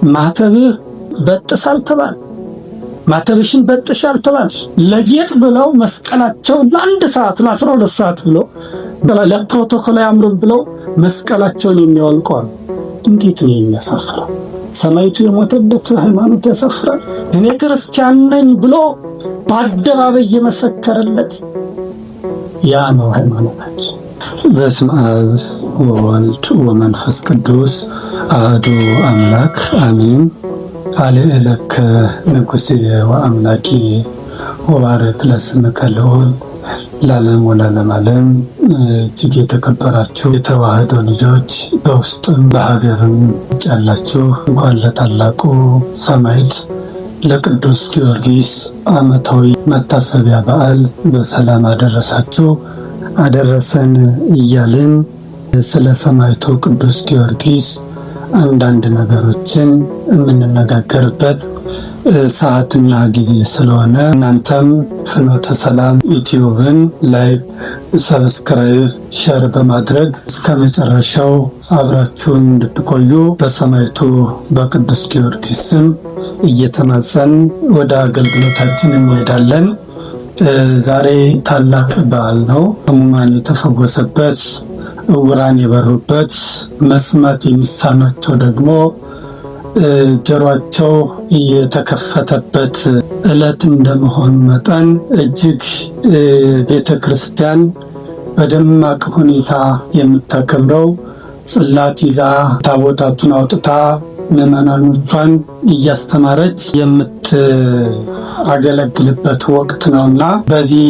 ማተብህ በጥስ አልተባል፣ ማተብሽን በጥሽ አልተባልሽ። ለጌጥ ብለው መስቀላቸውን ለአንድ ሰዓት ለ12 ሰዓት ብለው ለፕሮቶኮል አያምርም ብለው መስቀላቸውን የሚያወልቀዋል። እንዴት ነው የሚያሳፍረው? ሰማዕቱ የሞተለት ሃይማኖት ያሳፍራል። እኔ ክርስቲያን ነኝ ብሎ በአደባባይ የመሰከረለት ያ ነው ሃይማኖታችን። በስመ አብ ወወልድ ወመንፈስ ቅዱስ አሐዱ አምላክ አሜን። አልዕለከ ንጉሥየ ወአምላኪየ ወባረክ ለስምከ ልዑል ለዓለም ወለዓለመ ዓለም። እጅግ የተከበራችሁ የተዋሕዶ ልጆች በውስጥም በሀገርም ያላችሁ እንኳን ለታላቁ ሰማዕት ለቅዱስ ጊዮርጊስ ዓመታዊ መታሰቢያ በዓል በሰላም አደረሳችሁ አደረሰን እያልን ስለ ሰማዕቱ ቅዱስ ጊዮርጊስ አንዳንድ ነገሮችን የምንነጋገርበት ሰዓትና ጊዜ ስለሆነ እናንተም ፍኖተ ሰላም ዩቲዩብን like፣ subscribe፣ share በማድረግ እስከ መጨረሻው አብራችሁን እንድትቆዩ በሰማዕቱ በቅዱስ ጊዮርጊስ ስም እየተማጸን ወደ አገልግሎታችን እንሄዳለን። ዛሬ ታላቅ በዓል ነው። ሕሙማን የተፈወሰበት፣ ዕውራን የበሩበት፣ መስማት የሚሳናቸው ደግሞ ጆሯቸው የተከፈተበት ዕለት እንደመሆኑ መጠን እጅግ ቤተ ክርስቲያን በደማቅ ሁኔታ የምታከብረው ጽላት ይዛ ታቦታቱን አውጥታ ምዕመናኖቿን እያስተማረች የምታገለግልበት ወቅት ነውና በዚህ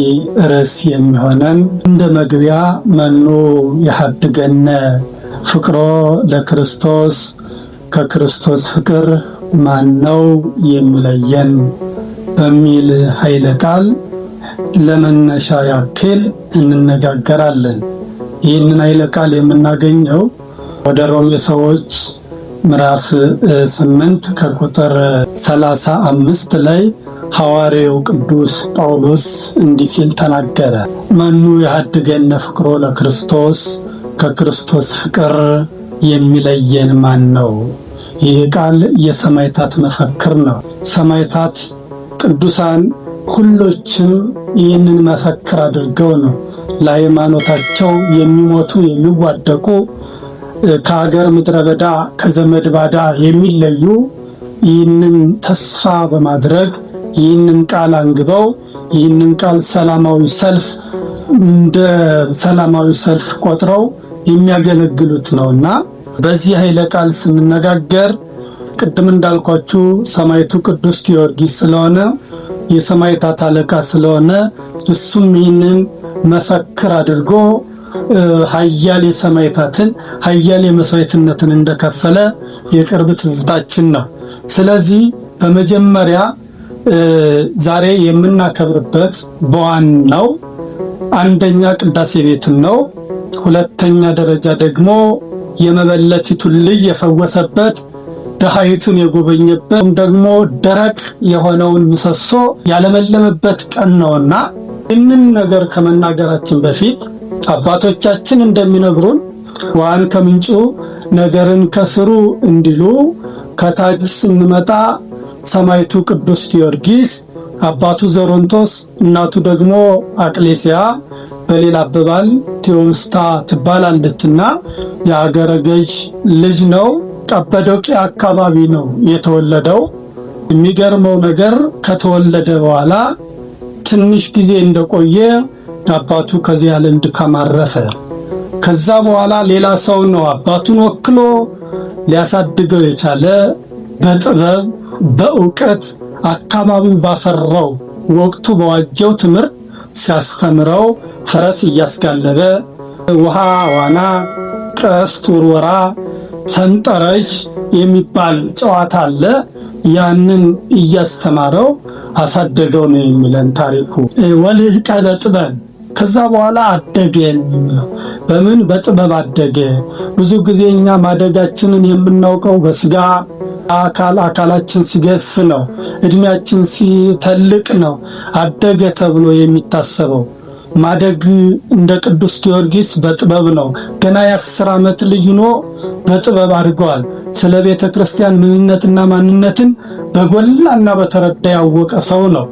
ርዕስ የሚሆነን እንደ መግቢያ መኑ የሀድገነ ፍቅሮ ለክርስቶስ፣ ከክርስቶስ ፍቅር ማን ነው የሚለየን በሚል ኃይለ ቃል ለመነሻ ያክል እንነጋገራለን። ይህንን ኃይለ ቃል የምናገኘው ወደ ሮሜ ሰዎች ምዕራፍ 8 ከቁጥር 35 ላይ ሐዋርያው ቅዱስ ጳውሎስ እንዲህ ሲል ተናገረ። መኑ የሀድገነ ፍቅሮ ለክርስቶስ፣ ከክርስቶስ ፍቅር የሚለየን ማን ነው? ይህ ቃል የሰማዕታት መፈክር ነው። ሰማዕታት ቅዱሳን ሁሎችም ይህንን መፈክር አድርገው ነው ለሃይማኖታቸው የሚሞቱ የሚዋደቁ፣ ከሀገር ምድረ በዳ ከዘመድ ባዳ የሚለዩ፣ ይህንን ተስፋ በማድረግ ይህንን ቃል አንግበው ይህንን ቃል ሰላማዊ ሰልፍ እንደ ሰላማዊ ሰልፍ ቆጥረው የሚያገለግሉት ነውና በዚህ ኃይለ ቃል ስንነጋገር ቅድም እንዳልኳችሁ ሰማዕቱ ቅዱስ ጊዮርጊስ ስለሆነ፣ የሰማዕታት አለቃ ስለሆነ፣ እሱም ይህንን መፈክር አድርጎ ኃያል የሰማዕታትን ኃያል የመስዋዕትነትን እንደከፈለ የቅርብ ትዝታችን ነው። ስለዚህ በመጀመሪያ ዛሬ የምናከብርበት በዋናው አንደኛ ቅዳሴ ቤቱን ነው። ሁለተኛ ደረጃ ደግሞ የመበለቲቱን ልጅ የፈወሰበት፣ ድሃይቱን የጎበኘበት፣ ደግሞ ደረቅ የሆነውን ምሰሶ ያለመለመበት ቀን ነውና ይህንን ነገር ከመናገራችን በፊት አባቶቻችን እንደሚነግሩን ውሃን ከምንጩ ነገርን ከስሩ እንዲሉ ከታች ስንመጣ ሰማዕቱ ቅዱስ ጊዮርጊስ አባቱ ዘሮንቶስ እናቱ ደግሞ አቅሌሲያ፣ በሌላ አባባል ቴዎስታ ትባላለችና የአገረ ገዥ ልጅ ነው። ቀጰዶቅያ አካባቢ ነው የተወለደው። የሚገርመው ነገር ከተወለደ በኋላ ትንሽ ጊዜ እንደቆየ አባቱ ከዚህ ዓለም ድካም አረፈ። ከዛ በኋላ ሌላ ሰው ነው አባቱን ወክሎ ሊያሳድገው የቻለ። በጥበብ በእውቀት አካባቢው ባፈራው ወቅቱ በዋጀው ትምህርት ሲያስተምረው ፈረስ እያስጋለበ፣ ውሃ ዋና፣ ቀስት ውርወራ፣ ሰንጠረዥ የሚባል ጨዋታ አለ። ያንን እያስተማረው አሳደገው ነው የሚለን ታሪኩ። ወልህቀ በጥበብ፣ ከዛ በኋላ አደገ። በምን? በጥበብ አደገ። ብዙ ጊዜ እኛ ማደጋችንን የምናውቀው በስጋ አካል አካላችን ሲገዝፍ ነው። እድሜያችን ሲተልቅ ነው አደገ ተብሎ የሚታሰበው። ማደግ እንደ ቅዱስ ጊዮርጊስ በጥበብ ነው። ገና የ10 ዓመት ልጅ ሆኖ በጥበብ አድርገዋል። ስለ ቤተ ክርስቲያን ምንነትና ማንነትን በጎላና በተረዳ ያወቀ ሰው ነው።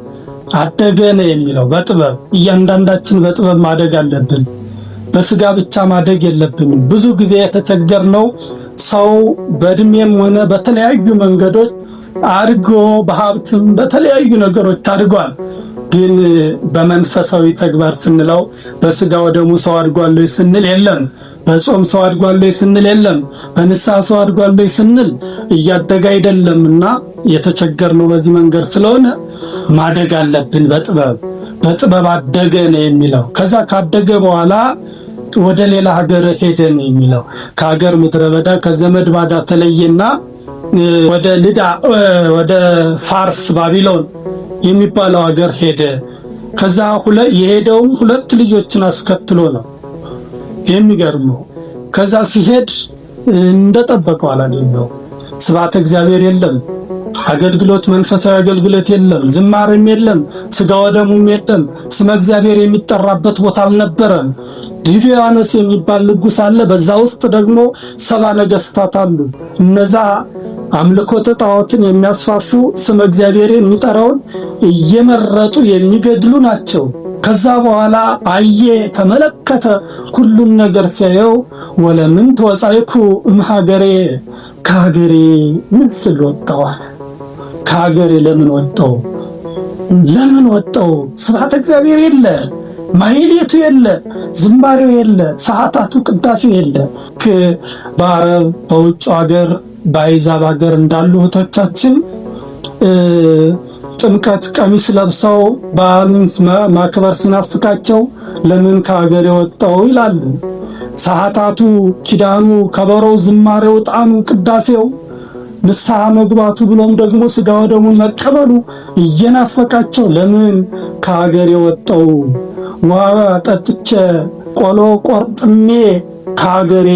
አደገ ነው የሚለው በጥበብ። እያንዳንዳችን በጥበብ ማደግ አለብን። በስጋ ብቻ ማደግ የለብንም። ብዙ ጊዜ የተቸገርነው ሰው በእድሜም ሆነ በተለያዩ መንገዶች አድጎ በሀብትም በተለያዩ ነገሮች አድጓል። ግን በመንፈሳዊ ተግባር ስንለው በስጋ ወደሙ ሰው አድጓል ስንል የለም። በጾም ሰው አድጓል ስንል የለም። በንስሐ ሰው አድጓል ስንል እያደገ አይደለምና የተቸገርነው በዚህ መንገድ ስለሆነ ማደግ አለብን። በጥበብ በጥበብ አደገ ነው የሚለው። ከዛ ካደገ በኋላ ወደ ሌላ ሀገር ሄደ ነው የሚለው። ከሀገር ምድረ በዳ ከዘመድ ባዳ ተለየና ወደ ልዳ ወደ ፋርስ ባቢሎን የሚባለው ሀገር ሄደ። ከዛ የሄደውም ሁለት ልጆችን አስከትሎ ነው የሚገርመው። ከዛ ሲሄድ እንደጠበቀው አላገኘው። ስብሐተ እግዚአብሔር የለም፣ አገልግሎት መንፈሳዊ አገልግሎት የለም፣ ዝማሬም የለም፣ ስጋ ወደሙም የለም፣ ስመ እግዚአብሔር የሚጠራበት ቦታ አልነበረም። ዲዲያኖስ የሚባል ንጉስ አለ። በዛ ውስጥ ደግሞ ሰባ ነገስታት አሉ። እነዛ አምልኮተ ጣዖትን የሚያስፋፉ ስመ እግዚአብሔር የሚጠራውን እየመረጡ የሚገድሉ ናቸው። ከዛ በኋላ አየ፣ ተመለከተ። ሁሉም ነገር ሲያየው ወለምን ተወጻይኩ እምሀገሬ፣ ከሀገሬ ምን ስል ወጣሁ? ከሀገሬ ለምን ወጣሁ? ለምን ወጣሁ? ስብሐተ እግዚአብሔር የለ፣ ማህሌቱ የለ፣ ዝማሬው የለ፣ ሰዓታቱ ቅዳሴው የለ። በአረብ በውጭ ሀገር በአይዛብ ሀገር እንዳሉ እህቶቻችን ጥምቀት ቀሚስ ለብሰው በዓሉን ማክበር ሲናፍቃቸው ለምን ከሀገር የወጣው ይላሉ። ሰዓታቱ፣ ኪዳኑ፣ ከበሮው፣ ዝማሬው፣ ዕጣኑ፣ ቅዳሴው፣ ንስሐ መግባቱ ብሎም ደግሞ ስጋ ወደሙን መቀበሉ እየናፈቃቸው ለምን ከሀገር የወጣው ውሃ ጠጥቼ ቆሎ ቆርጥሜ ከሀገሬ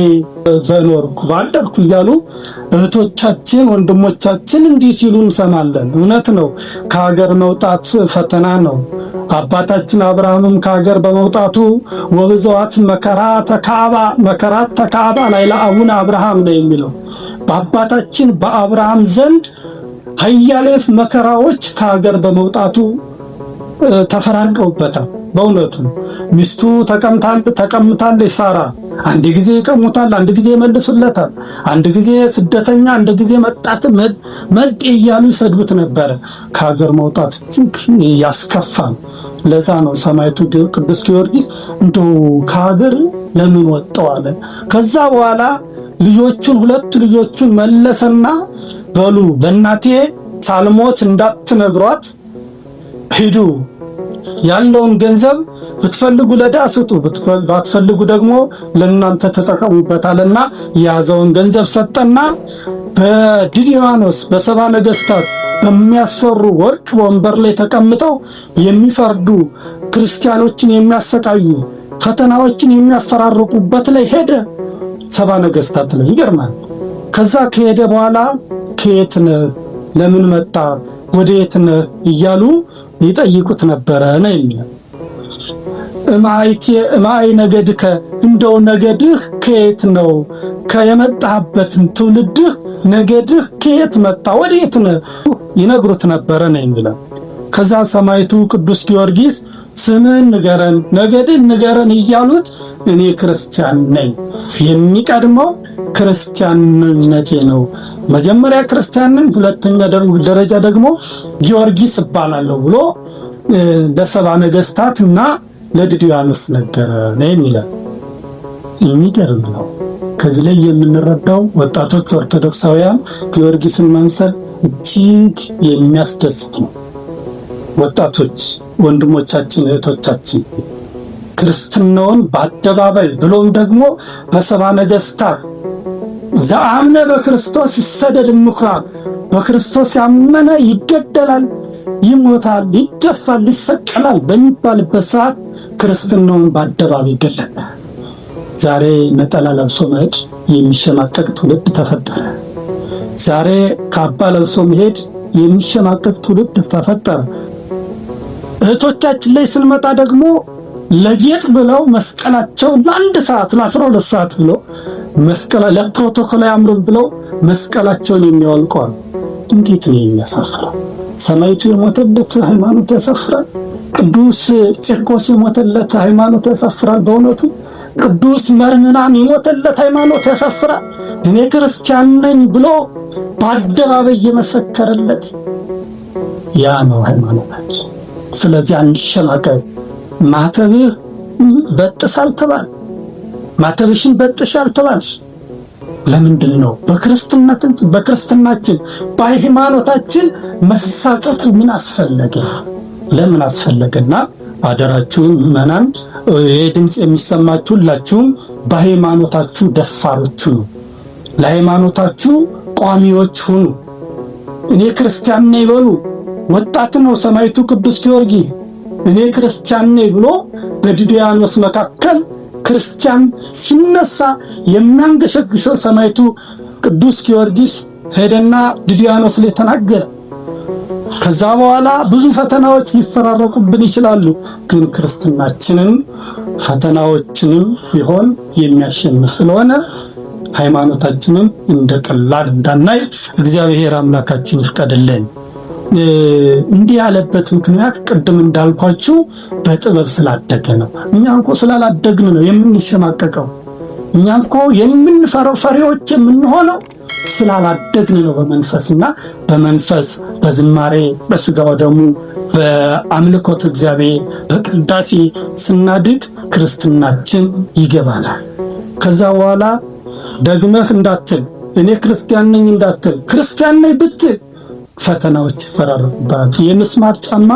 በኖርኩ ባደርኩ እያሉ እህቶቻችን ወንድሞቻችን እንዲህ ሲሉ እንሰማለን። እውነት ነው። ከሀገር መውጣት ፈተና ነው። አባታችን አብርሃምም ከሀገር በመውጣቱ ወብዘዋት መከራ ተካባ መከራት ተካባ ላይ ለአቡነ አብርሃም ነው የሚለው። በአባታችን በአብርሃም ዘንድ ሀያሌፍ መከራዎች ከሀገር በመውጣቱ ተፈራርቀውበታል። በእውነቱ ሚስቱ ተቀምታለች ሳራ። አንድ ጊዜ ይቀሙታል፣ አንድ ጊዜ ይመልሱለታል፣ አንድ ጊዜ ስደተኛ፣ አንድ ጊዜ መጣት መጤ እያሉ ይሰድቡት ነበረ። ከሀገር መውጣት እጅግ ያስከፋል። ለዛ ነው ሰማዕቱ ቅዱስ ጊዮርጊስ እንደው ከሀገር ለምን ወጣው አለ። ከዛ በኋላ ልጆቹን ሁለት ልጆቹን መለሰና በሉ በእናቴ ሳልሞት እንዳትነግሯት ሂዱ ያለውን ገንዘብ ብትፈልጉ ለዳ ስጡ፣ ባትፈልጉ ደግሞ ለእናንተ ተጠቀሙበታልና የያዘውን ገንዘብ ሰጠና በዲዲዮኖስ በሰባ ነገስታት በሚያስፈሩ ወርቅ ወንበር ላይ ተቀምጠው የሚፈርዱ ክርስቲያኖችን የሚያሰቃዩ ፈተናዎችን የሚያፈራርቁበት ላይ ሄደ። ሰባ ነገስታት ላይ ይገርማል። ከዛ ከሄደ በኋላ ከየት ነህ? ለምን መጣ? ወደ የት ነህ? እያሉ ይጠይቁት ነበረ ነው የሚለው። እማይ ነገድከ፣ እንደው ነገድህ ከየት ነው? ከየመጣህበትን ትውልድህ ነገድህ ከየት መጣ? ወዴት ነህ? ይነግሩት ነበረ ነው የሚለው። ከዛ ሰማዕቱ ቅዱስ ጊዮርጊስ ስምህን ንገረን፣ ነገድህን ንገረን እያሉት እኔ ክርስቲያን ነኝ፣ የሚቀድመው ክርስቲያንነቴ ነው። መጀመሪያ ክርስቲያን ነኝ፣ ሁለተኛ ደረጃ ደግሞ ጊዮርጊስ እባላለሁ ብሎ ለሰባ ነገስታት እና ለዲዲዮኖስ ነገረ ነው የሚለው። የሚገርም ነው። ከዚህ ላይ የምንረዳው ወጣቶች ኦርቶዶክሳውያን ጊዮርጊስን መምሰል እጅግ የሚያስደስት ነው። ወጣቶች ወንድሞቻችን፣ እህቶቻችን ክርስትናውን በአደባባይ ብሎም ደግሞ በሰባ ነገስታት ዘአምነ በክርስቶስ ይሰደድ ምኩራብ፣ በክርስቶስ ያመነ ይገደላል፣ ይሞታል፣ ይደፋል፣ ይሰቀላል በሚባልበት ሰዓት ክርስትናውን በአደባባይ ገለጠ። ዛሬ ነጠላ ለብሶ መሄድ የሚሸማቀቅ ትውልድ ተፈጠረ። ዛሬ ካባ ለብሶ መሄድ የሚሸማቀቅ ትውልድ ተፈጠረ። እህቶቻችን ላይ ስንመጣ ደግሞ ለጌጥ ብለው መስቀላቸውን ለአንድ ሰዓት ለ12 ሰዓት ብለው መስቀል ለፕሮቶኮል አያምርም ብለው መስቀላቸውን የሚያወልቀዋል። እንዴት ነው የሚያሳፍረው? ሰማዕቱ የሞተለት ሃይማኖት ያሳፍራል። ቅዱስ ቂርቆስ የሞተለት ሃይማኖት ያሳፍራል። በእውነቱ ቅዱስ መርምናም የሞተለት ሃይማኖት ያሳፍራል። እኔ ክርስቲያን ነኝ ብሎ በአደባባይ የመሰከረለት ያ ነው ሃይማኖታችን። ስለዚህ አንሸማቀቅ። ማተብህ በጥስ አልተባል፣ ማተብሽን በጥሽ አልተባልሽ። ለምንድን ነው በክርስትናችን በሃይማኖታችን መሳቀቁ ምን አስፈለገ? ለምን አስፈለገና አደራችሁን ምዕመናን፣ ይህ ድምፅ የሚሰማችሁ ሁላችሁም በሃይማኖታችሁ ደፋሮች ሁኑ፣ ለሃይማኖታችሁ ቋሚዎች ሁኑ። እኔ ክርስቲያን ነኝ በሉ። ወጣት ነው ሰማዕቱ ቅዱስ ጊዮርጊስ። እኔ ክርስቲያን ነኝ ብሎ በዲዲያኖስ መካከል ክርስቲያን ሲነሳ የሚያንገሸግሸው ሰማዕቱ ቅዱስ ጊዮርጊስ ሄደና ዲዲያኖስ ላይ ተናገረ። ከዛ በኋላ ብዙ ፈተናዎች ሊፈራረቁብን ይችላሉ። ግን ክርስትናችንን ፈተናዎችንም ቢሆን የሚያሸንፍ ስለሆነ ሃይማኖታችንን እንደ ቀላል እንዳናይ እግዚአብሔር አምላካችን ይፍቀድልን። እንዲህ ያለበት ምክንያት ቅድም እንዳልኳችሁ በጥበብ ስላደገ ነው። እኛ እኮ ስላላደግን ነው የምንሸማቀቀው። እኛ እኮ የምንፈራው ፈሪዎች የምንሆነው ስላላደግን ነው። በመንፈስና በመንፈስ በዝማሬ በስጋ ወደሙ በአምልኮት እግዚአብሔር በቅዳሴ ስናድግ ክርስትናችን ይገባናል። ከዛ በኋላ ደግመህ እንዳትል እኔ ክርስቲያን ነኝ እንዳትል፣ ክርስቲያን ነኝ ብትል ፈተናዎች ይፈራረቁብሃል። የምስማር ጫማ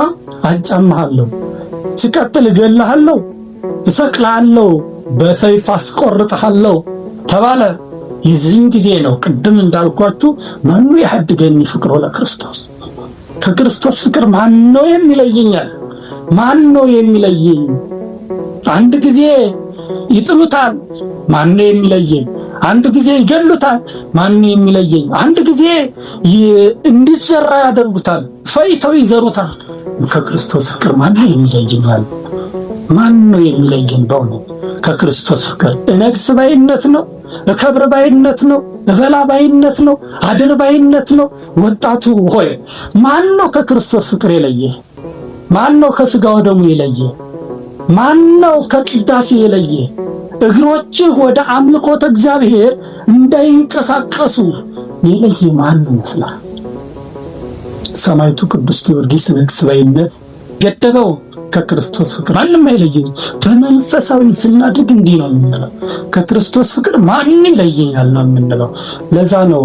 አጫምሃለሁ፣ ሲቀጥል እገልሃለሁ፣ እሰቅልሃለሁ፣ በሰይፍ አስቆርጥሃለሁ ተባለ። የዚህን ጊዜ ነው ቅድም እንዳልኳችሁ መኑ ያህድገኒ ፍቅሮ ለክርስቶስ፣ ከክርስቶስ ፍቅር ማን ነው የሚለየኛል? ማን ነው የሚለየኝ? አንድ ጊዜ ይጥሉታል፣ ማን ነው የሚለየኝ? አንድ ጊዜ ይገሉታል፣ ማን ነው የሚለየኝ? አንድ ጊዜ እንዲዘራ ያደርጉታል፣ ፈይተው ይዘሩታል። ከክርስቶስ ፍቅር ማን ነው የሚለየኛል? ማን ነው የሚለየን? በእውነት ከክርስቶስ ፍቅር እነግስ ባይነት ነው፣ እከብር ባይነት ነው፣ እበላ ባይነት ነው፣ አድር ባይነት ነው። ወጣቱ ሆይ ማን ነው ከክርስቶስ ፍቅር የለየ? ማን ነው ከስጋው ደሙ የለየ? ማን ነው ከቅዳሴ የለየ? እግሮችህ ወደ አምልኮተ እግዚአብሔር እንዳይንቀሳቀሱ የለየ ማን ይመስላል? ሰማዕቱ ቅዱስ ጊዮርጊስ ንግስ ባይነት ገደበው። ከክርስቶስ ፍቅር ማንም አይለየኝ። በመንፈሳዊ ስናድግ እንዲህ ነው የምንለው፣ ከክርስቶስ ፍቅር ማን ይለየኛል ነው የምንለው። ለዛ ነው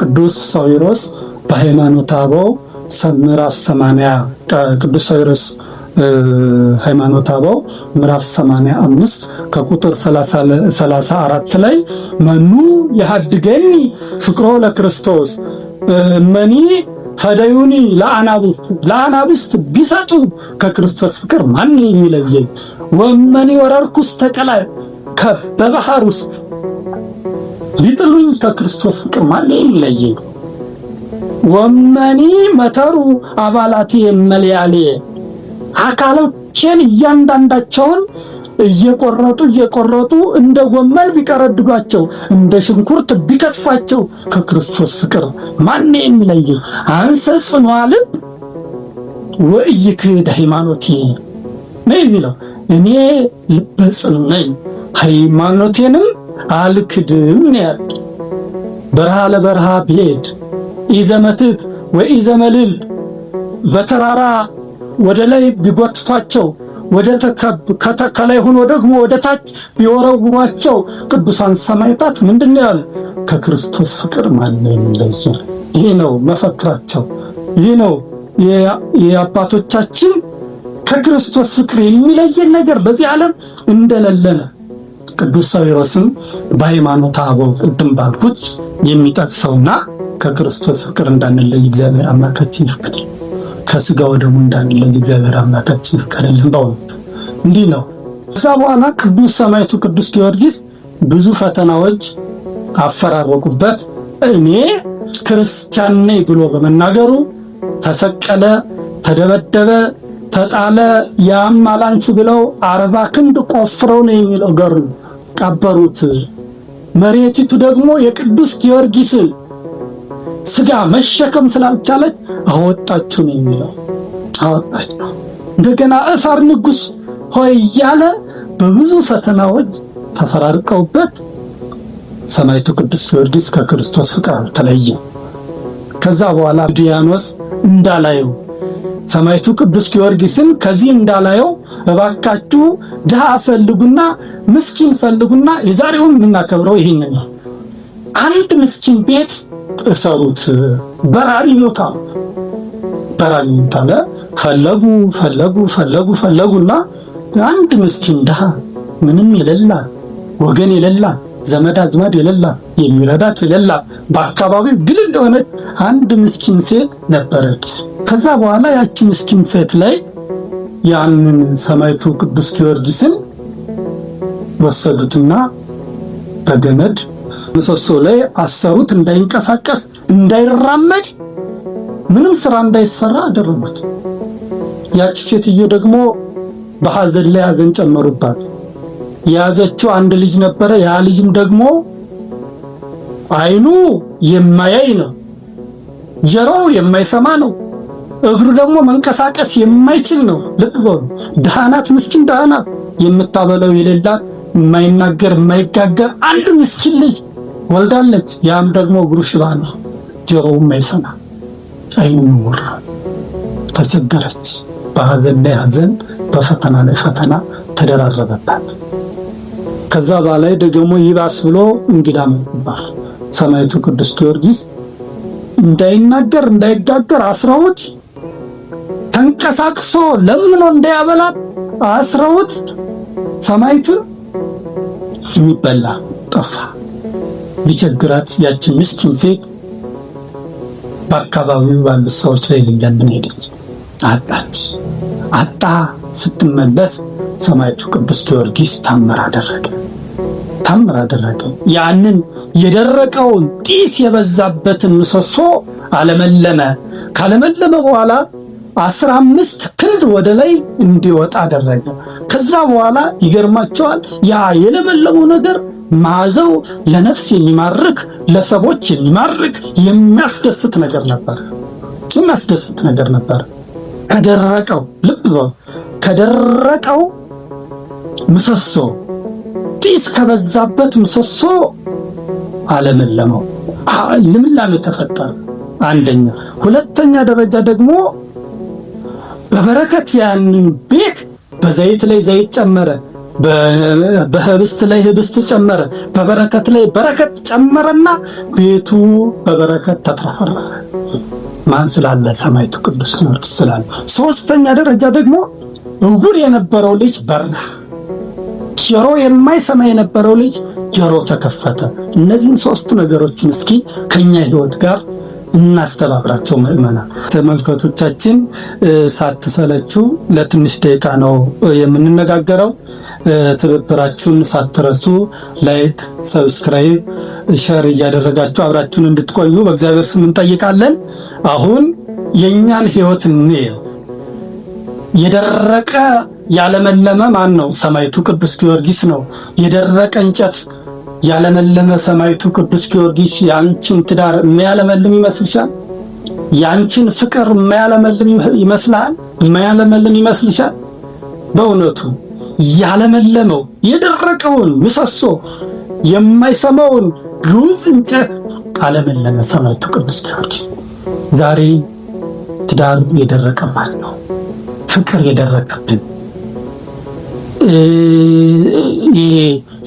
ቅዱስ ሳዊሮስ በሃይማኖተ አበው ምዕራፍ 80 ቅዱስ ሳዊሮስ ሃይማኖተ አበው ምዕራፍ 85 ከቁጥር 34 ላይ መኑ የሀድገኒ ፍቅሮ ለክርስቶስ እመኒ ፈደዩኒ ለአናብስት ለአናብስት ቢሰጡ ከክርስቶስ ፍቅር ማን የሚለየኝ? ወመኒ ወረርኩስ ተቀላይ በባህር ውስጥ ቢጥሉኝ ከክርስቶስ ፍቅር ማን የሚለየኝ? ወመኒ መተሩ አባላቴ መለያሌ አካሎቼን እያንዳንዳቸውን እየቆረጡ እየቆረጡ እንደ ጎመን ቢቀረድዷቸው እንደ ሽንኩርት ቢከትፏቸው ከክርስቶስ ፍቅር ማን የሚለይ? አንሰ ጽኑዓ ልብ ወኢይክድ ሃይማኖቴ ነው የሚለው። እኔ ልበ ጽኑ ነኝ ሃይማኖቴንም አልክድም ነው ያለው። በረሃ ለበረሃ ብሄድ ኢዘመትት ወኢዘመልል በተራራ ወደ ላይ ቢጎትቷቸው ወደ ከላይ ሆኖ ደግሞ ወደ ታች ቢወረውሯቸው ቅዱሳን ሰማዕታት ምንድን ነው ያሉ? ከክርስቶስ ፍቅር ማን ነው የሚለየን? ይህ ነው መፈክራቸው። ይህ ነው የአባቶቻችን ከክርስቶስ ፍቅር የሚለየን ነገር በዚህ ዓለም እንደሌለ ነው። ቅዱስ ሳዊሮስም በሃይማኖተ አበው ቅድም ባልኩት የሚጠቅሰውና ከክርስቶስ ፍቅር እንዳንለይ እግዚአብሔር አምላካችን ይፍቀድልን። ከስጋው ደግሞ እንዳንለይ እግዚአብሔር አምላካችን ይፍቀድልን። በእውነት እንዲህ ነው። ከዛ በኋላ ቅዱስ ሰማዕቱ ቅዱስ ጊዮርጊስ ብዙ ፈተናዎች አፈራረቁበት። እኔ ክርስቲያን ነኝ ብሎ በመናገሩ ተሰቀለ፣ ተደበደበ፣ ተጣለ። ያም አላንቺ ብለው 40 ክንድ ቆፍረው ነው የሚለው ገሩ ቀበሩት። መሬቲቱ ደግሞ የቅዱስ ጊዮርጊስን ስጋ መሸከም ስላልቻለች አወጣችሁ ነው የሚለው። አወጣችሁ እንደገና እፈር ንጉስ ሆይ እያለ በብዙ ፈተናዎች ተፈራርቀውበት ሰማዕቱ ቅዱስ ጊዮርጊስ ከክርስቶስ ፍቅር አልተለየም። ከዛ በኋላ ዲያኖስ እንዳላየው ሰማዕቱ ቅዱስ ጊዮርጊስን ከዚህ እንዳላየው እባካችሁ ድሃ ፈልጉና ምስኪን ፈልጉና የዛሬውን የምናከብረው ይሄንን ነው። አንድ ምስኪን ቤት እሰሩት፣ በራሪ ቦታ በራሪ ቦታ አለ። ፈለጉ ፈለጉ ፈለጉ ፈለጉና አንድ ምስኪን ድሃ ምንም የሌላ ወገን የሌላ ዘመድ አዝማድ የሌላ የሚረዳት የሌላ በአካባቢው ግልል የሆነች አንድ ምስኪን ሴት ነበረች። ከዛ በኋላ ያቺ ምስኪን ሴት ላይ ያንን ሰማዕቱ ቅዱስ ጊዮርጊስን ወሰዱትና በገመድ ምሰሶ ላይ አሰሩት። እንዳይንቀሳቀስ እንዳይራመድ፣ ምንም ስራ እንዳይሰራ አደረጉት። ያቺ ሴትዮ ደግሞ በሐዘን ላይ ሐዘን ጨመሩባት። የያዘችው አንድ ልጅ ነበረ። ያ ልጅም ደግሞ አይኑ የማያይ ነው፣ ጆሮው የማይሰማ ነው፣ እግሩ ደግሞ መንቀሳቀስ የማይችል ነው። ልብ በሉ። ድሃ ናት፣ ምስኪን ድሃ ናት። የምታበለው የሌላት የማይናገር የማይጋገር አንድ ምስኪን ልጅ ወልዳለች። ያም ደግሞ እግሩ ሽባ ነው፣ ጆሮው የማይሰማ አይኑ ዕውር። ተቸገረች። በሐዘን ላይ ሐዘን፣ በፈተና ላይ ፈተና ተደራረበባት። ከዛ በላይ ደግሞ ይባስ ብሎ እንግዳ መጣባት። ሰማዕቱ ቅዱስ ጊዮርጊስ እንዳይናገር እንዳይጋገር አስረውት ተንቀሳቅሶ ለምኖ እንዳያበላት አስረውት ሰማዕቱን የሚበላ ጠፋ። ቢቸግራት ያችን ምስኪን ሴት በአካባቢው ባሉት ሰዎች ላይ ልለምን ሄደች። አጣች። አጣ ስትመለስ ሰማዕቱ ቅዱስ ጊዮርጊስ ታምር አደረገ። ታምር አደረገ። ያንን የደረቀውን ጢስ የበዛበትን ምሰሶ አለመለመ። ካለመለመ በኋላ 15 ክንድ ወደ ላይ እንዲወጣ አደረገ። ከዛ በኋላ ይገርማቸዋል። ያ የለመለመው ነገር መዓዛው ለነፍስ የሚማርክ ለሰዎች የሚማርክ የሚያስደስት ነገር ነበር። የሚያስደስት ነገር ነበር። ከደረቀው ልብ በሉ፣ ከደረቀው ምሰሶ ጢስ ከበዛበት ምሰሶ አለመለመው፣ ልምላሜ ተፈጠረ። አንደኛ። ሁለተኛ ደረጃ ደግሞ በበረከት ያንን ቤት በዘይት ላይ ዘይት ጨመረ፣ በህብስት ላይ ህብስት ጨመረ፣ በበረከት ላይ በረከት ጨመረና ቤቱ በበረከት ተትረፈረፈ። ማን ስላለ? ሰማዕቱ ቅዱስ ጊዮርጊስ ስላለ። ሶስተኛ ደረጃ ደግሞ እውር የነበረው ልጅ በራ፣ ጆሮ የማይሰማ የነበረው ልጅ ጆሮ ተከፈተ። እነዚህን ሶስት ነገሮችን እስኪ ከኛ ህይወት ጋር እናስተባብራቸው። ምዕመናን ተመልካቾቻችን ሳትሰለቹ ለትንሽ ደቂቃ ነው የምንነጋገረው። ትብብራችሁን ሳትረሱ like፣ subscribe፣ share እያደረጋችሁ አብራችሁን እንድትቆዩ በእግዚአብሔር ስም እንጠይቃለን። አሁን የእኛን ህይወት እንየው። የደረቀ ያለመለመ ማን ነው? ሰማዕቱ ቅዱስ ጊዮርጊስ ነው። የደረቀ እንጨት ያለመለመ ሰማዕቱ ቅዱስ ጊዮርጊስ ያንቺን ትዳር የሚያለመልም ይመስልሻል? ያንቺን ፍቅር የሚያለመልም ይመስልሃል? የሚያለመልም ይመስልሻል? በእውነቱ ያለመለመው የደረቀውን ምሰሶ የማይሰማውን ግዑዝ እንጨት አለመለመ ሰማዕቱ ቅዱስ ጊዮርጊስ። ዛሬ ትዳር የደረቀባት ነው፣ ፍቅር የደረቀብን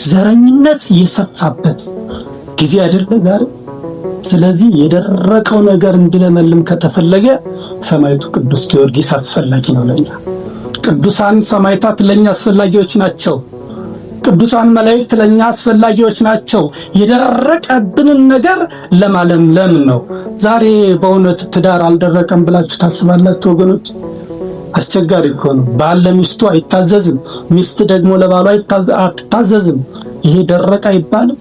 ዘረኝነት የሰፋበት ጊዜ አይደለ ዛሬ። ስለዚህ የደረቀው ነገር እንዲለመልም ከተፈለገ ሰማዕቱ ቅዱስ ጊዮርጊስ አስፈላጊ ነው ለኛ። ቅዱሳን ሰማዕታት ለኛ አስፈላጊዎች ናቸው። ቅዱሳን መላእክት ለኛ አስፈላጊዎች ናቸው። የደረቀብንን ነገር ለማለምለም ነው። ዛሬ በእውነት ትዳር አልደረቀም ብላችሁ ታስባላችሁ ወገኖች? አስቸጋሪ እኮ ነው። ባል ለሚስቱ አይታዘዝም፣ ሚስት ደግሞ ለባሏ አትታዘዝም። ይሄ ደረቀ አይባልም?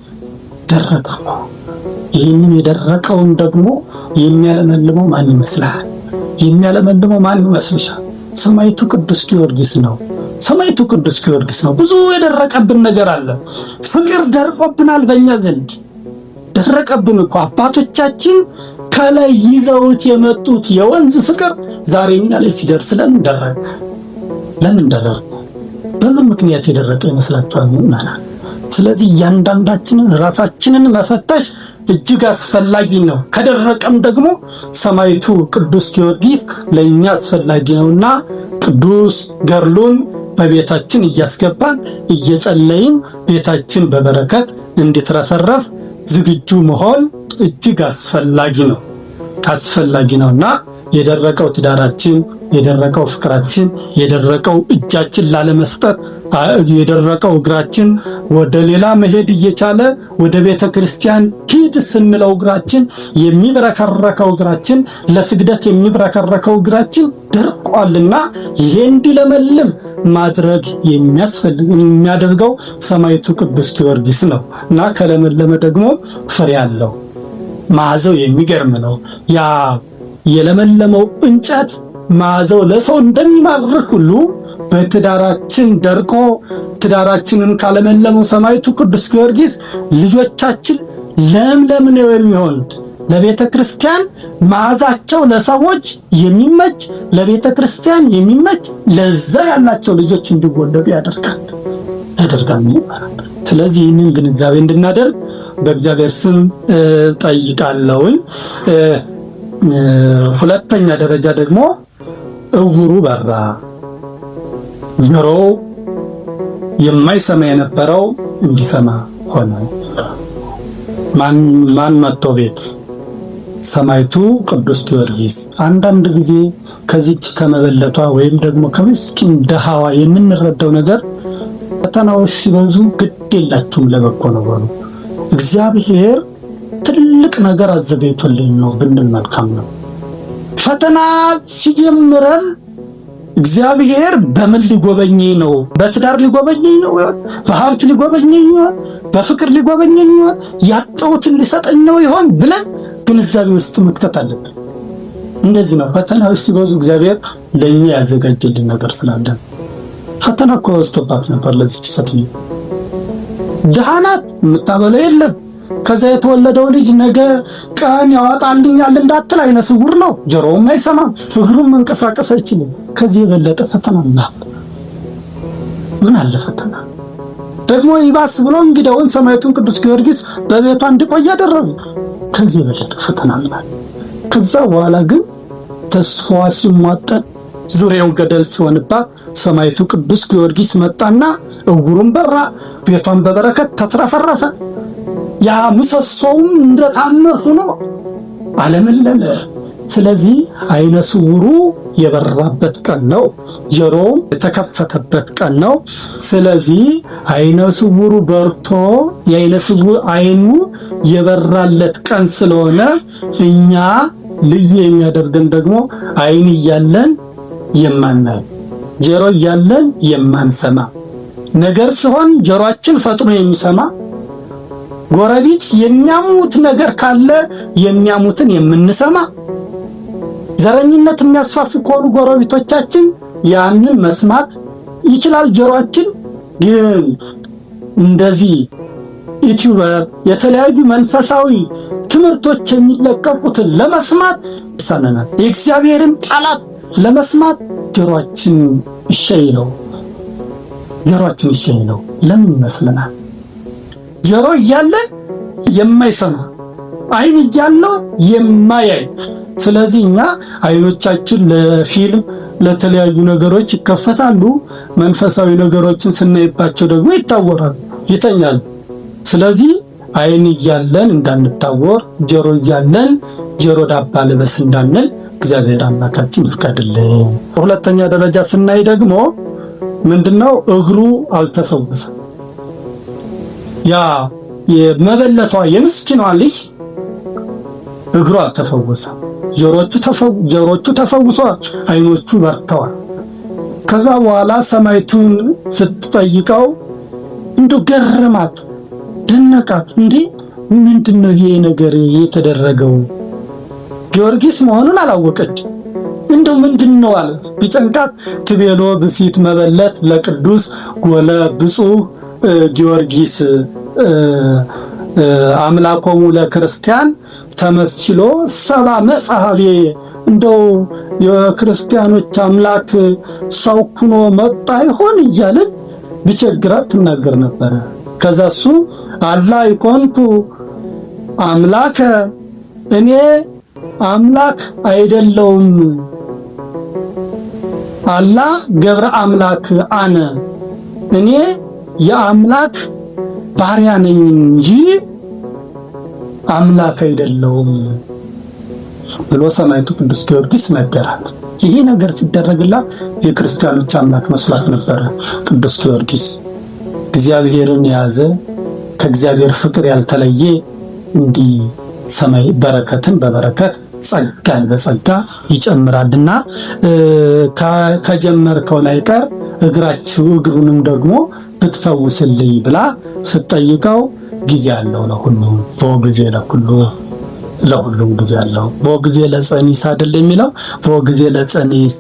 ደረቀ ነው። ይህንን የደረቀውን ደግሞ የሚያለመልመው ማን ይመስልሃል? የሚያለመልመው ማን ይመስልሻል? ሰማዕቱ ቅዱስ ጊዮርጊስ ነው። ሰማዕቱ ቅዱስ ጊዮርጊስ ነው። ብዙ የደረቀብን ነገር አለ። ፍቅር ደርቆብናል፣ በእኛ ዘንድ ደረቀብን እኮ። አባቶቻችን ከላይ ይዘውት የመጡት የወንዝ ፍቅር ዛሬ እኛ ላይ ሲደርስ ለምን ደረቀ? ለምን ደረቀ? በምን ምክንያት የደረቀ ይመስላችኋል ምዕመናን? ስለዚህ እያንዳንዳችንን ራሳችንን መፈተሽ እጅግ አስፈላጊ ነው። ከደረቀም ደግሞ ሰማዕቱ ቅዱስ ጊዮርጊስ ለእኛ አስፈላጊ ነውና ቅዱስ ገድሉን በቤታችን እያስገባን እየጸለይን ቤታችን በበረከት እንዲትረፈረፍ ዝግጁ መሆን እጅግ አስፈላጊ ነው አስፈላጊ ነውና የደረቀው ትዳራችን፣ የደረቀው ፍቅራችን፣ የደረቀው እጃችን ላለመስጠት፣ የደረቀው እግራችን ወደ ሌላ መሄድ እየቻለ ወደ ቤተ ክርስቲያን ሂድ ስንለው እግራችን የሚብረከረከው እግራችን ለስግደት የሚብረከረከው እግራችን ደርቋልና ይሄ እንዲለመልም ማድረግ የሚያስፈልግ የሚያደርገው ሰማዕቱ ቅዱስ ጊዮርጊስ ነው እና ከለመለመ ደግሞ ፍሬ አለው። መዓዛው የሚገርም ነው። ያ የለመለመው እንጨት መዓዛው ለሰው እንደሚማርክ ሁሉ በትዳራችን ደርቆ ትዳራችንን ካለመለመው ሰማዕቱ ቅዱስ ጊዮርጊስ ልጆቻችን ለምለም ነው የሚሆኑት። ለቤተ ክርስቲያን መዓዛቸው ለሰዎች የሚመች፣ ለቤተ ክርስቲያን የሚመች ለዛ ያላቸው ልጆች እንዲወለዱ ያደርጋል ያደርጋል። ስለዚህ ይህንን ግንዛቤ እንድናደርግ በእግዚአብሔር ስም ጠይቃለሁኝ። ሁለተኛ ደረጃ ደግሞ እውሩ በራ፣ ጆሮው የማይሰማ የነበረው እንዲሰማ ሆነ። ማን መጥቶ ቤት? ሰማዕቱ ቅዱስ ጊዮርጊስ። አንዳንድ ጊዜ ከዚች ከመበለቷ ወይም ደግሞ ከምስኪን ደሃዋ የምንረዳው ነገር ፈተናዎች ሲበዙ ግድ የላችሁም ለበጎ ነው በሉ። እግዚአብሔር ትልቅ ነገር አዘጋጅቶልኝ ነው ብንል መልካም ነው። ፈተና ሲጀምረን እግዚአብሔር በምን ሊጎበኘኝ ነው? በትዳር ሊጎበኘኝ ነው? በሀብት ሊጎበኘኝ ይሆን? በፍቅር ሊጎበኘኝ ይሆን? ያጣሁትን ሊሰጠኝ ነው ይሆን ብለን ግንዛቤ ውስጥ መክተት አለብን። እንደዚህ ነው። ፈተናዎች ሲበዙ እግዚአብሔር ለኛ ያዘጋጀልን ነገር ስላለ ፈተና እኮ ወስቶባት ነበር ለዚች ሴትዮ። ድሃ ናት፣ የምታበለው የለም። ከዛ የተወለደው ልጅ ነገ ቀን ያወጣልኛል እንዳትል አይነ ስውር ነው፣ ጆሮውም አይሰማም፣ እግሩም መንቀሳቀስ አይችልም። ከዚህ የበለጠ ፈተና ምን አለ? ፈተና ደግሞ ይባስ ብሎ እንግዳውን ሰማዕቱን ቅዱስ ጊዮርጊስ በቤቷ እንዲቆይ አደረጉ። ከዚህ የበለጠ ፈተና ምን አለ? ከዛ በኋላ ግን ተስፋዋ ሲሟጠጥ ዙሪያው ገደል ሲሆንባት ሰማዕቱ ቅዱስ ጊዮርጊስ መጣና እውሩን በራ፣ ቤቷን በበረከት ተትረፈረፈ። ያ ምሰሶውም እንደ ታምር ሆኖ አለመለመ። ስለዚህ አይነ ስውሩ የበራበት ቀን ነው፣ ጆሮውም የተከፈተበት ቀን ነው። ስለዚህ አይነ ስውሩ በርቶ የአይነ ስውር አይኑ የበራለት ቀን ስለሆነ እኛ ልዩ የሚያደርገን ደግሞ አይን እያለን የማናይ፣ ጆሮ እያለን የማንሰማ ነገር ሲሆን ጆሮአችን ፈጥኖ የሚሰማ፣ ጎረቤት የሚያሙት ነገር ካለ የሚያሙትን የምንሰማ፣ ዘረኝነት የሚያስፋፉ ከሆኑ ጎረቤቶቻችን ያንን መስማት ይችላል ጆሮአችን። ግን እንደዚህ YouTuber የተለያዩ መንፈሳዊ ትምህርቶች የሚለቀቁትን ለመስማት ይሳነናል። የእግዚአብሔርን ቃላት ለመስማት ጆሮአችን እሺ ነው። ጆሮአችን እሺ ነው። ለምን ይመስለናል? ጆሮ እያለ የማይሰማ፣ አይን እያለው የማያይ። ስለዚህ እኛ አይኖቻችን ለፊልም ለተለያዩ ነገሮች ይከፈታሉ። መንፈሳዊ ነገሮችን ስናይባቸው ደግሞ ይታወራሉ፣ ይተኛሉ። ስለዚህ አይን እያለን እንዳንታወር፣ ጆሮ እያለን ጆሮ ዳባ ልበስ እንዳንል እግዚአብሔር አምላካችን ይፍቀድልን። ሁለተኛ ደረጃ ስናይ ደግሞ ምንድነው? እግሩ አልተፈወሰም። ያ የመበለቷ የምስኪኗ ልጅ እግሩ አልተፈወሰም። ጆሮቹ ተፈውሰዋል፣ አይኖቹ በርተዋል። ከዛ በኋላ ሰማዕቱን ስትጠይቀው እንዶ ገረማት፣ ደነቃት። እንዴ ምንድነው ይሄ ነገር የተደረገው? ጊዮርጊስ መሆኑን አላወቀች። እንደው ምንድን ነው አለ። ቢጨንቃት ትቤሎ ብሲት መበለት ለቅዱስ ወለ ብፁዕ ጊዮርጊስ አምላኮሙ ለክርስቲያን ተመስሎ ሰባ መጽሐቤ፣ እንደው የክርስቲያኖች አምላክ ሰው ኩኖ መጣ ይሆን እያለች ቢቸግራት ትናገር ነበረ። ከዛ እሱ አላ ይኮንኩ አምላከ፣ እኔ አምላክ አይደለውም፣ አላ ገብረ አምላክ አነ፣ እኔ የአምላክ ባሪያ ነኝ እንጂ አምላክ አይደለውም ብሎ ሰማዕቱ ቅዱስ ጊዮርጊስ ነገራት። ይሄ ነገር ሲደረግላት የክርስቲያኖች አምላክ መስሏት ነበረ። ቅዱስ ጊዮርጊስ እግዚአብሔርን የያዘ፣ ከእግዚአብሔር ፍቅር ያልተለየ፣ እንዲህ ሰማይ በረከትን በበረከት ጸጋን በጸጋ ይጨምራልና ከጀመርከው ላይ ቀር እግራችሁ እግሩንም ደግሞ ብትፈውስልኝ ብላ ስትጠይቀው ጊዜ አለው ለሁሉም፣ ጊዜ ለሁሉ፣ ለሁሉም ጊዜ አለው። ጊዜ ለጸኒስ አይደል የሚለው? ጊዜ ለጸኒስ፣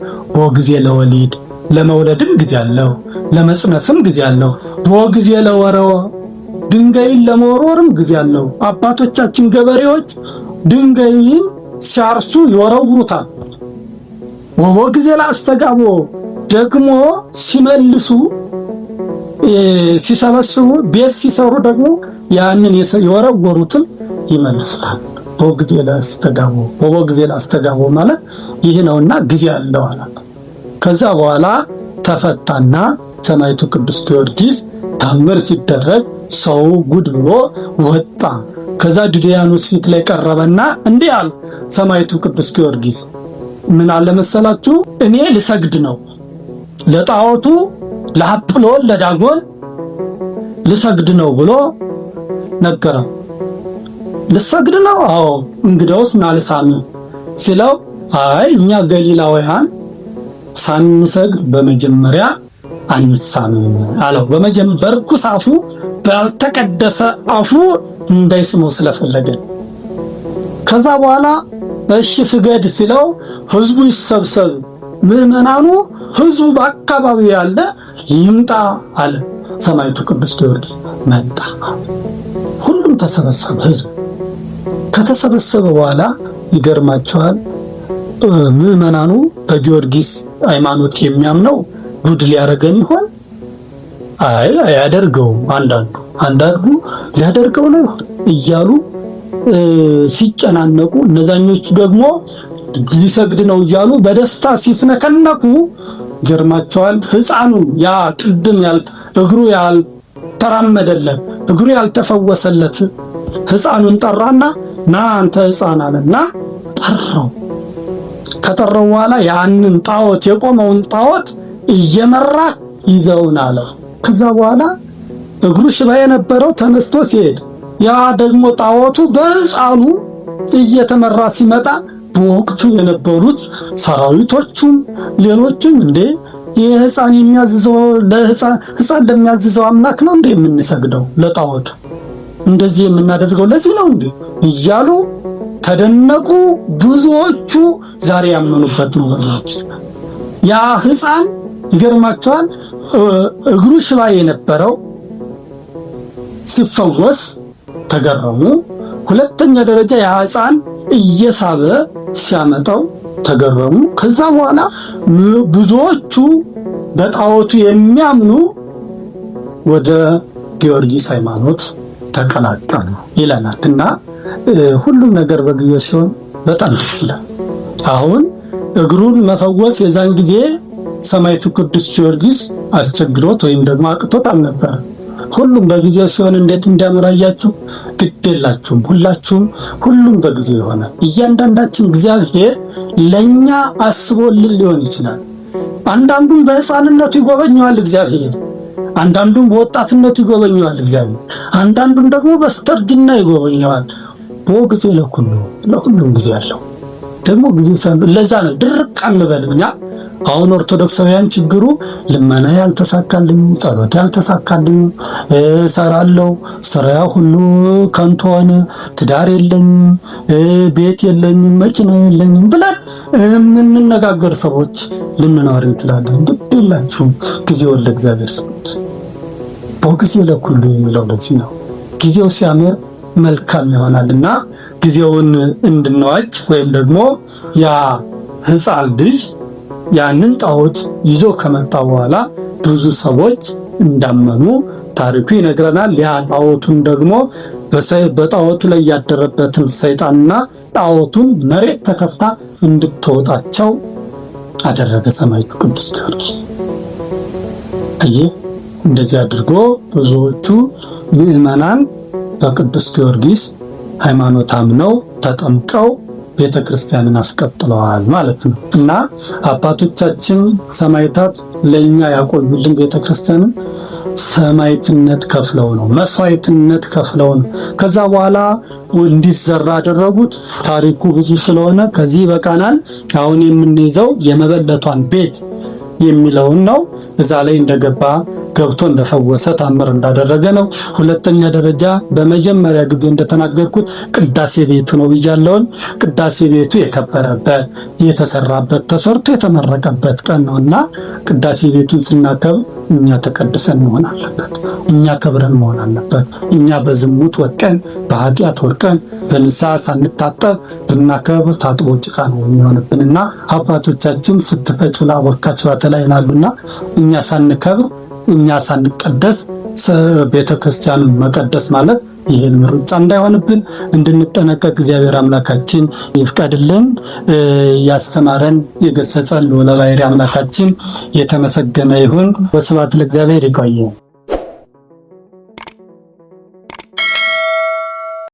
ጊዜ ለወሊድ፣ ለመውለድም ጊዜ አለው፣ ለመጽነስም ጊዜ አለው። ጊዜ ለወረወ፣ ድንጋይን ለመወርወርም ጊዜ አለው። አባቶቻችን ገበሬዎች ድንጋይን ሲያርሱ ይወረውሩታል። ወቦ ጊዜ ላስተጋቦ፣ ደግሞ ሲመልሱ፣ ሲሰበስቡ፣ ቤት ሲሰሩ ደግሞ ያንን የወረወሩትን ይመልሳል። በጊዜ ላስተጋቦ፣ ወቦ ላስተጋቦ ማለት ይህ ነውና ጊዜ አለው አላት። ከዛ በኋላ ተፈታና ሰማዕቱ ቅዱስ ጊዮርጊስ ታምር ሲደረግ ሰው ጉድ ብሎ ወጣ። ከዛ ዱድያኖስ ፊት ላይ ቀረበና እንዲህ አለ። ሰማዕቱ ቅዱስ ጊዮርጊስ ምን አለ መሰላችሁ? እኔ ልሰግድ ነው ለጣዖቱ ለአጵሎን ለዳጎን ልሰግድ ነው ብሎ ነገረው። ልሰግድ ነው? አዎ። እንግዲያውስ ና ልሳም ሲለው፣ አይ እኛ ገሊላውያን ሳንሰግድ በመጀመሪያ አንሳምም አለው። በመጀመሪያ በርኩስ አፉ፣ ባልተቀደሰ አፉ እንዳይስመው ስለፈለገ። ከዛ በኋላ እሺ ስገድ ሲለው ህዝቡ ይሰብሰብ፣ ምዕመናኑ፣ ህዝቡ በአካባቢው ያለ ይምጣ አለ። ሰማዕቱ ቅዱስ ጊዮርጊስ መጣ። ሁሉም ተሰበሰበ። ህዝቡ ከተሰበሰበ በኋላ ይገርማቸዋል። ምዕመናኑ በጊዮርጊስ ሃይማኖት የሚያምነው ጉድ ሊያደርገን ይሆን? አይ አያደርገውም። አንዳንዱ ሊያደርገው ነው ይሆን እያሉ ሲጨናነቁ፣ እነዛኞቹ ደግሞ ሊሰግድ ነው እያሉ በደስታ ሲፍነከነኩ ገርማቸዋል። ህፃኑ ያ ቅድም እግሩ ያልተራመደለት፣ እግሩ ያልተፈወሰለት ህፃኑን ጠራና ና አንተ ህፃን አለና ጠራው። ከጠራው በኋላ ያንን ጣዖት፣ የቆመውን ጣዖት እየመራ ይዘውን አለ። ከዛ በኋላ እግሩ ሽባ የነበረው ተነስቶ ሲሄድ፣ ያ ደግሞ ጣዖቱ በህፃኑ እየተመራ ሲመጣ በወቅቱ የነበሩት ሰራዊቶቹም ሌሎቹም እንዴ የህፃን የሚያዝዘው፣ ለህፃን ህፃን ለሚያዝዘው አምላክ ነው እንዴ የምንሰግደው? ለጣዖቱ እንደዚህ የምናደርገው ለዚህ ነው እንዴ እያሉ ተደነቁ። ብዙዎቹ ዛሬ ያመኑበት ነው። ያ ህፃን ይገርማቸዋል። እግሩ ሽባ የነበረው ሲፈወስ ተገረሙ። ሁለተኛ ደረጃ ያ ህፃን እየሳበ ሲያመጣው ተገረሙ። ከዛ በኋላ ብዙዎቹ በጣዖቱ የሚያምኑ ወደ ጊዮርጊስ ሃይማኖት ተቀላቀሉ ይለናል። እና ሁሉም ነገር በጊዜው ሲሆን በጣም ደስ ይላል። አሁን እግሩን መፈወስ የዛን ጊዜ ሰማዕቱ ቅዱስ ጊዮርጊስ አስቸግሮት ወይም ደግሞ አቅቶት አልነበረ። ሁሉም በጊዜው ሲሆን እንዴት እንዲያምራያችሁ። ግድ የላችሁም ሁላችሁም፣ ሁሉም በጊዜው ይሆናል። እያንዳንዳችን እግዚአብሔር ለኛ አስቦልን ሊሆን ይችላል። አንዳንዱም በሕፃንነቱ ይጎበኘዋል እግዚአብሔር፣ አንዳንዱም በወጣትነቱ ይጎበኘዋል እግዚአብሔር፣ አንዳንዱም ደግሞ በስተርጅና ይጎበኘዋል። በጊዜው ለሁሉ፣ ለሁሉም ጊዜ አለው። ደግሞ ጊዜ ለዛ ነው ድርቅ አንበል እኛ። አሁን ኦርቶዶክሳውያን ችግሩ ልመና ያልተሳካልኝ፣ ጸሎት ያልተሳካልኝ፣ እሰራለሁ ስራ ሁሉ ከንቱ ሆነ፣ ትዳር የለኝም፣ ቤት የለኝም፣ መኪና የለኝም ብለን የምንነጋገር ሰዎች ልንኖር እንችላለን። ግድ የላችሁም፣ ጊዜውን ለእግዚአብሔር ስጡት። በጊዜ ለኩሉ የሚለው ለዚህ ነው። ጊዜው ሲያምር መልካም ይሆናልና ጊዜውን እንድንዋጅ ወይም ደግሞ ያ ሕፃን ልጅ ያንን ጣዖት ይዞ ከመጣ በኋላ ብዙ ሰዎች እንዳመኑ ታሪኩ ይነግረናል። ያ ጣዖቱን ደግሞ በጣዖቱ ላይ ያደረበትን ሰይጣንና ጣዖቱን መሬት ተከፍታ እንድትወጣቸው አደረገ ሰማዕቱ ቅዱስ ጊዮርጊስ። አየህ፣ እንደዚህ አድርጎ ብዙዎቹ ምዕመናን በቅዱስ ጊዮርጊስ ሃይማኖት አምነው ተጠምቀው ቤተ ክርስቲያንን አስቀጥለዋል ማለት ነው። እና አባቶቻችን ሰማዕታት ለኛ ያቆዩልን ቤተ ክርስቲያንን ሰማዕትነት ከፍለው ነው፣ መስዋዕትነት ከፍለው ነው። ከዛ በኋላ እንዲዘራ አደረጉት። ታሪኩ ብዙ ስለሆነ ከዚህ ይበቃናል። አሁን የምንይዘው የመበለቷን ቤት የሚለውን ነው። እዛ ላይ እንደገባ ገብቶ እንደፈወሰ ታምር እንዳደረገ ነው። ሁለተኛ ደረጃ በመጀመሪያ ጊዜ እንደተናገርኩት ቅዳሴ ቤቱ ነው ብያለውን። ቅዳሴ ቤቱ የከበረበት የተሰራበት ተሰርቶ የተመረቀበት ቀን ነውና ቅዳሴ ቤቱን ስናከብር እኛ ተቀድሰን መሆን አለበት። እኛ ከብረን መሆን አለበት። እኛ በዝሙት ወድቀን በኃጢአት ወድቀን በንስሐ ሳንታጠብ ብናከብር ታጥቦ ጭቃ ነው የሚሆንብንና አባቶቻችን ስትፈጩ ላቦካች ባተላ ይላሉና እኛ ሳንከብር እኛ ሳንቀደስ ቤተክርስቲያኑን መቀደስ ማለት ይህን ሩጫ እንዳይሆንብን እንድንጠነቀቅ እግዚአብሔር አምላካችን ይፍቀድልን። ያስተማረን የገሰጸን ልዑለ ባሕርይ አምላካችን የተመሰገነ ይሁን። ወስብሐት ለእግዚአብሔር። ይቆየን።